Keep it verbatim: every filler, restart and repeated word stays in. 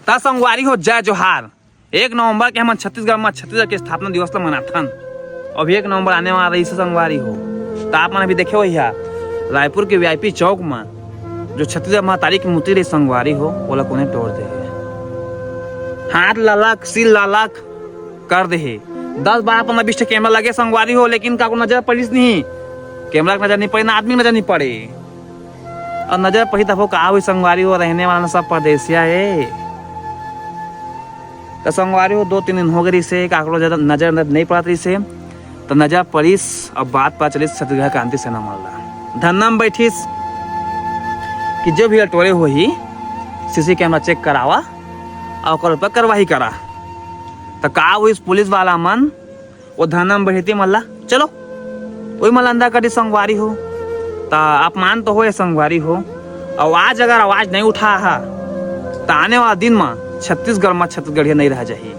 त संगवारी हो, जय जोहार। एक नवंबर के हमन छत्तीसगढ़ म छत्तीसगढ़ के स्थापना दिवस ल मनाथन। अभी एक नवंबर आने वाला रहिस हे संगवारी हो। त आप मन अभी देखे हो, इहाँ रायपुर के वीआईपी चौक म जो छत्तीसगढ़ महतारी के मूर्ति रहिस संगवारी हो, ओला कोने टोर दे हे। हाथ ललक, सिर ललक कर दे हे। दस बारह पन्द्रह बीस ठे कैमरा लगे संगवारी हो, लेकिन काकरो नजर पड़िस नहीं। कैमरा के नजर नहीं पड़े, ना आदमी के नजर नहीं पड़े। अउ नजर पड़ही तभो का होही संगवारी हो, रहने वाला सब परदेसिया हे। त संगवारी हो, दो तीन दिन हो गे रहिस हे, काकरो नजर, नजर नहीं पड़त रहिस हे, त नजर पड़िस, अब बात पता चलिस छत्तीसगढ़ क्रांति सेना मन ला। धरना म बैठिस कि जो भी टोरे होही, सीसी कैमरा चेक करावा अउ ओकर ऊपर कार्रवाई करा। त का होइस, पुलिस वाला मन वो धरना म बैठे मन ला, चलो, वही मन ला अंदर कर दिस संगवारी हो। त अपमान तो होए संगवारी हो, अउ आज अगर आवाज नहीं उठा हा, त आने वाला दिन म छत्तीसगढ़ म छत्तीसगढ़िया नहीं रह जाही।